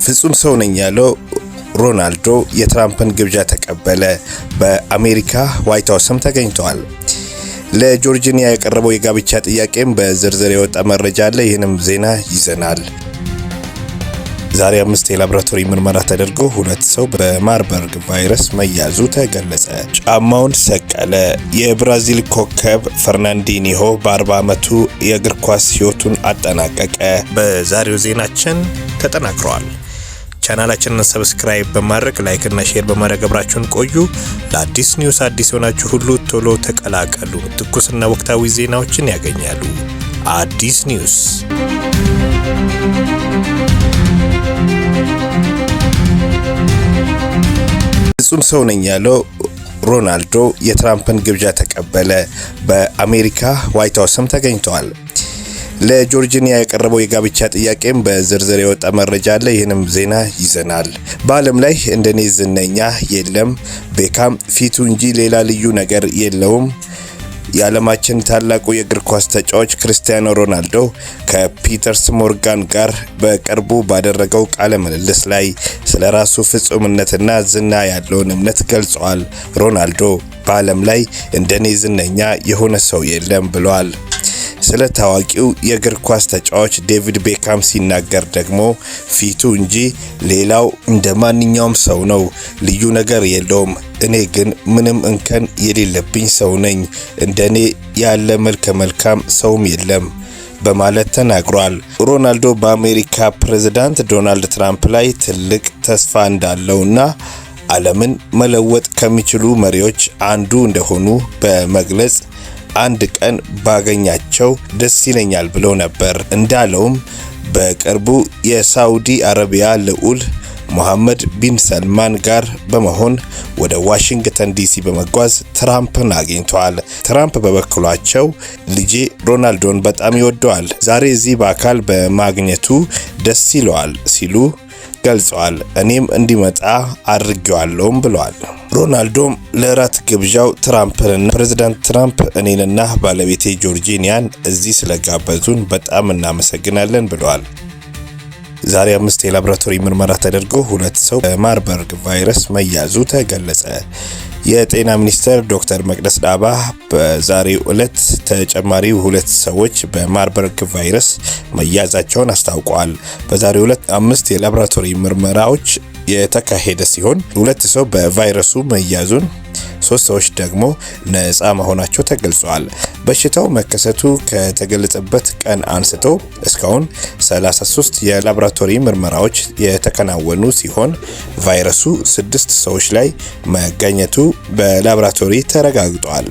ፍጹም ሰው ነኝ ያለው ሮናልዶ የትራምፕን ግብዣ ተቀበለ። በአሜሪካ ዋይት ሀውስም ተገኝተዋል። ለጆርጂኒያ የቀረበው የጋብቻ ጥያቄም በዝርዝር የወጣ መረጃ አለ። ይህንም ዜና ይዘናል። ዛሬ 5 የላብራቶሪ ምርመራ ተደርጎ 2 ሰው በማርበርግ ቫይረስ መያዙ ተገለጸ። ጫማውን ሰቀለ። የብራዚል ኮከብ ፈርናንዲኒሆ በ40 ዓመቱ የእግር ኳስ ሕይወቱን አጠናቀቀ። በዛሬው ዜናችን ተጠናክረዋል። ቻናላችንን subscribe በማድረግ፣ like እና share በማድረግ አብራችሁን ቆዩ። ለአዲስ ኒውስ አዲስ የሆናችሁ ሁሉ ቶሎ ተቀላቀሉ። ትኩስና ወቅታዊ ዜናዎችን ያገኛሉ። አዲስ ኒውስ። ፍጹም ሰው ነኝ ያለው ሮናልዶ የትራምፕን ግብዣ ተቀበለ። በአሜሪካ ዋይት ሀውስም ተገኝተዋል። ለጆርጂኒያ የቀረበው የጋብቻ ጥያቄም በዝርዝር የወጣ መረጃ አለ። ይህንም ዜና ይዘናል። በዓለም ላይ እንደኔ ዝነኛ የለም፣ ቤካም ፊቱ እንጂ ሌላ ልዩ ነገር የለውም። የዓለማችን ታላቁ የእግር ኳስ ተጫዋች ክርስቲያኖ ሮናልዶ ከፒተርስ ሞርጋን ጋር በቅርቡ ባደረገው ቃለ ምልልስ ላይ ስለ ራሱ ፍጹምነትና ዝና ያለውን እምነት ገልጿል። ሮናልዶ በዓለም ላይ እንደኔ ዝነኛ የሆነ ሰው የለም ብሏል። ስለ ታዋቂው የእግር ኳስ ተጫዋች ዴቪድ ቤካም ሲናገር ደግሞ ፊቱ እንጂ ሌላው እንደ ማንኛውም ሰው ነው፣ ልዩ ነገር የለውም። እኔ ግን ምንም እንከን የሌለብኝ ሰው ነኝ። እንደኔ ያለ መልከ መልካም ሰውም የለም በማለት ተናግሯል። ሮናልዶ በአሜሪካ ፕሬዝዳንት ዶናልድ ትራምፕ ላይ ትልቅ ተስፋ እንዳለውና ዓለምን መለወጥ ከሚችሉ መሪዎች አንዱ እንደሆኑ በመግለጽ አንድ ቀን ባገኛቸው ደስ ይለኛል ብለው ነበር። እንዳለውም በቅርቡ የሳውዲ አረቢያ ልዑል ሙሐመድ ቢን ሰልማን ጋር በመሆን ወደ ዋሽንግተን ዲሲ በመጓዝ ትራምፕን አግኝተዋል። ትራምፕ በበኩላቸው ልጄ ሮናልዶን በጣም ይወደዋል፣ ዛሬ እዚህ በአካል በማግኘቱ ደስ ይለዋል ሲሉ ገልጸዋል። እኔም እንዲመጣ አድርጌዋለሁም ብለዋል። ሮናልዶም ለእራት ግብዣው ትራምፕንና ፕሬዚዳንት ትራምፕ እኔንና ባለቤቴ ጆርጂኒያን እዚህ ስለጋበዙን በጣም እናመሰግናለን ብለዋል። ዛሬ 5 የላብራቶሪ ምርመራ ተደርጎ 2 ሰው በማርበርግ ቫይረስ መያዙ ተገለጸ። የጤና ሚኒስትር ዶክተር መቅደስ ዳባ በዛሬው ዕለት ተጨማሪ 2 ሰዎች በማርበርግ ቫይረስ መያዛቸውን አስታውቀዋል። በዛሬው ዕለት 5 የላብራቶሪ ምርመራዎች የተካሄደ ሲሆን 2 ሰው በቫይረሱ መያዙን፣ 3 ሰዎች ደግሞ ነፃ መሆናቸው ተገልጿል። በሽታው መከሰቱ ከተገለጸበት ቀን አንስቶ እስካሁን 33 የላብራቶሪ ምርመራዎች የተከናወኑ ሲሆን ቫይረሱ 6 ሰዎች ላይ መገኘቱ በላብራቶሪ ተረጋግጧል።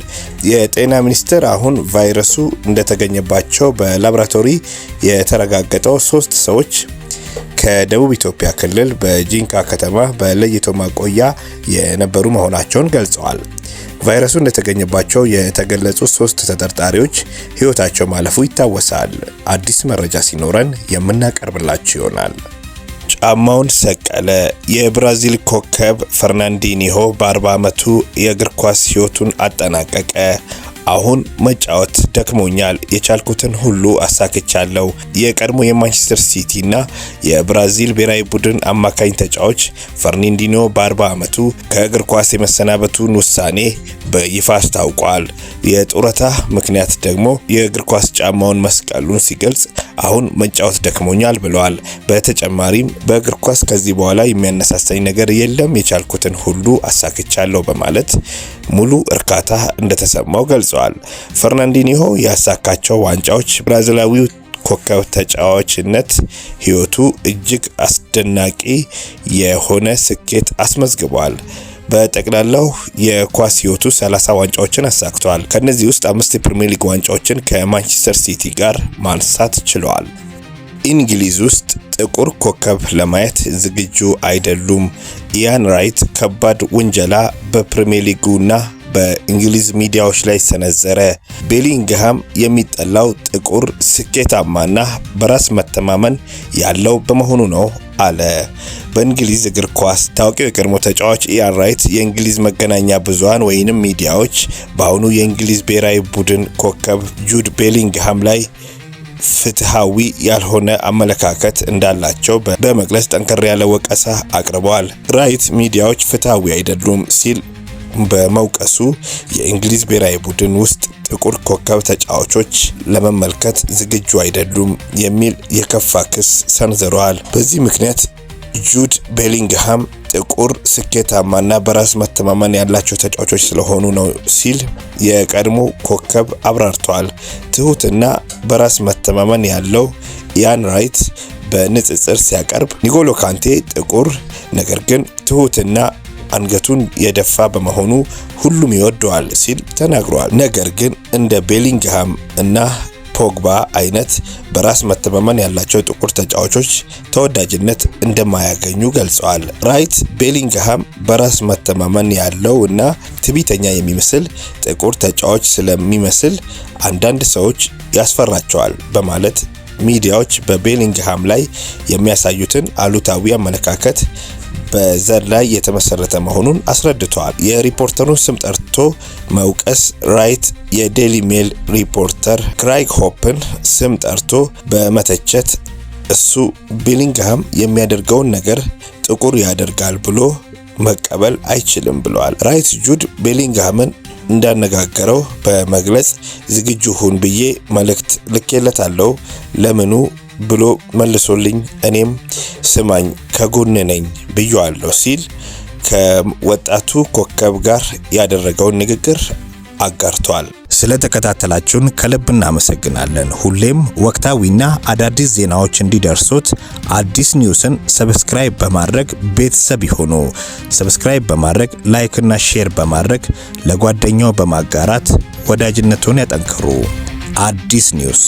የጤና ሚኒስቴር አሁን ቫይረሱ እንደተገኘባቸው በላብራቶሪ የተረጋገጠው 3 ሰዎች ከደቡብ ኢትዮጵያ ክልል በጂንካ ከተማ በለይቶ ማቆያ የነበሩ መሆናቸውን ገልጸዋል። ቫይረሱ እንደተገኘባቸው የተገለጹ 3 ተጠርጣሪዎች ሕይወታቸው ማለፉ ይታወሳል። አዲስ መረጃ ሲኖረን የምናቀርብላችሁ ይሆናል። ጫማውን ሰቀለ። የብራዚል ኮከብ ፈርናንዲኒሆ በ40 ዓመቱ የእግር ኳስ ሕይወቱን አጠናቀቀ። አሁን መጫወት ደክሞኛል፣ የቻልኩትን ሁሉ አሳክቻለሁ። የቀድሞ የማንቸስተር ሲቲ እና የብራዚል ብሔራዊ ቡድን አማካኝ ተጫዋች ፈርናንዲኒሆ በ40 ዓመቱ ከእግር ኳስ የመሰናበቱን ውሳኔ በይፋ አስታውቋል። የጡረታ ምክንያት ደግሞ የእግር ኳስ ጫማውን መስቀሉን ሲገልጽ አሁን መጫወት ደክሞኛል ብለዋል። በተጨማሪም በእግር ኳስ ከዚህ በኋላ የሚያነሳሳኝ ነገር የለም፣ የቻልኩትን ሁሉ አሳክቻለሁ በማለት ሙሉ እርካታ እንደተሰማው ገልጸዋል። ፈርናንዲኒሆ ያሳካቸው ዋንጫዎች ብራዚላዊው ኮከብ ተጫዋችነት ሕይወቱ እጅግ አስደናቂ የሆነ ስኬት አስመዝግቧል። በጠቅላላው የኳስ ሕይወቱ 30 ዋንጫዎችን አሳክቷል። ከነዚህ ውስጥ 5 የፕሪሚየር ሊግ ዋንጫዎችን ከማንቸስተር ሲቲ ጋር ማንሳት ችለዋል። እንግሊዝ ውስጥ ጥቁር ኮከብ ለማየት ዝግጁ አይደሉም። ኢያን ራይት ከባድ ውንጀላ በፕሪሚየር ሊጉና በእንግሊዝ ሚዲያዎች ላይ ሰነዘረ። ቤሊንግሃም የሚጠላው ጥቁር ስኬታማና በራስ መተማመን ያለው በመሆኑ ነው አለ። በእንግሊዝ እግር ኳስ ታዋቂው የቀድሞ ተጫዋች ኢያን ራይት የእንግሊዝ መገናኛ ብዙሃን ወይንም ሚዲያዎች በአሁኑ የእንግሊዝ ብሔራዊ ቡድን ኮከብ ጁድ ቤሊንግሃም ላይ ፍትሃዊ ያልሆነ አመለካከት እንዳላቸው በመግለጽ ጠንከር ያለ ወቀሳ አቅርበዋል። ራይት ሚዲያዎች ፍትሃዊ አይደሉም ሲል በመውቀሱ የእንግሊዝ ብሔራዊ ቡድን ውስጥ ጥቁር ኮከብ ተጫዋቾች ለመመልከት ዝግጁ አይደሉም የሚል የከፋ ክስ ሰንዝረዋል። በዚህ ምክንያት ጁድ ቤሊንግሃም ጥቁር ስኬታማና በራስ መተማመን ያላቸው ተጫዋቾች ስለሆኑ ነው ሲል የቀድሞ ኮከብ አብራርተዋል። ትሁትና በራስ መተማመን ያለው ኢያን ራይት በንጽጽር ሲያቀርብ ኒጎሎ ካንቴ ጥቁር ነገር ግን ትሁትና አንገቱን የደፋ በመሆኑ ሁሉም ይወደዋል ሲል ተናግሯል። ነገር ግን እንደ ቤሊንግሃም እና ፖግባ አይነት በራስ መተማመን ያላቸው ጥቁር ተጫዋቾች ተወዳጅነት እንደማያገኙ ገልጸዋል። ራይት ቤሊንግሃም በራስ መተማመን ያለው እና ትዕቢተኛ የሚመስል ጥቁር ተጫዋች ስለሚመስል አንዳንድ ሰዎች ያስፈራቸዋል በማለት ሚዲያዎች በቤሊንግሃም ላይ የሚያሳዩትን አሉታዊ አመለካከት በዘር ላይ የተመሰረተ መሆኑን አስረድተዋል። የሪፖርተሩን ስም ጠርቶ መውቀስ ራይት የዴሊ ሜል ሪፖርተር ክራይግ ሆፕን ስም ጠርቶ በመተቸት እሱ ቤሊንግሃም የሚያደርገውን ነገር ጥቁር ያደርጋል ብሎ መቀበል አይችልም ብለዋል። ራይት ጁድ ቤሊንግሃምን እንዳነጋገረው በመግለጽ ዝግጁ ሁን ብዬ መልእክት ልኬለታለሁ፣ ለምኑ ብሎ መልሶልኝ እኔም ስማኝ ከጎን ነኝ ብዬዋለሁ ሲል ከወጣቱ ኮከብ ጋር ያደረገውን ንግግር አጋርቷል። ስለተከታተላችሁን ከልብ እናመሰግናለን። ሁሌም ወቅታዊና አዳዲስ ዜናዎች እንዲደርሱት አዲስ ኒውስን subscribe በማድረግ ቤተሰብ ይሁኑ። Subscribe በማድረግ፣ like ና share በማድረግ፣ ለጓደኛው በማጋራት ወዳጅነቱን ያጠንክሩ። አዲስ ኒውስ።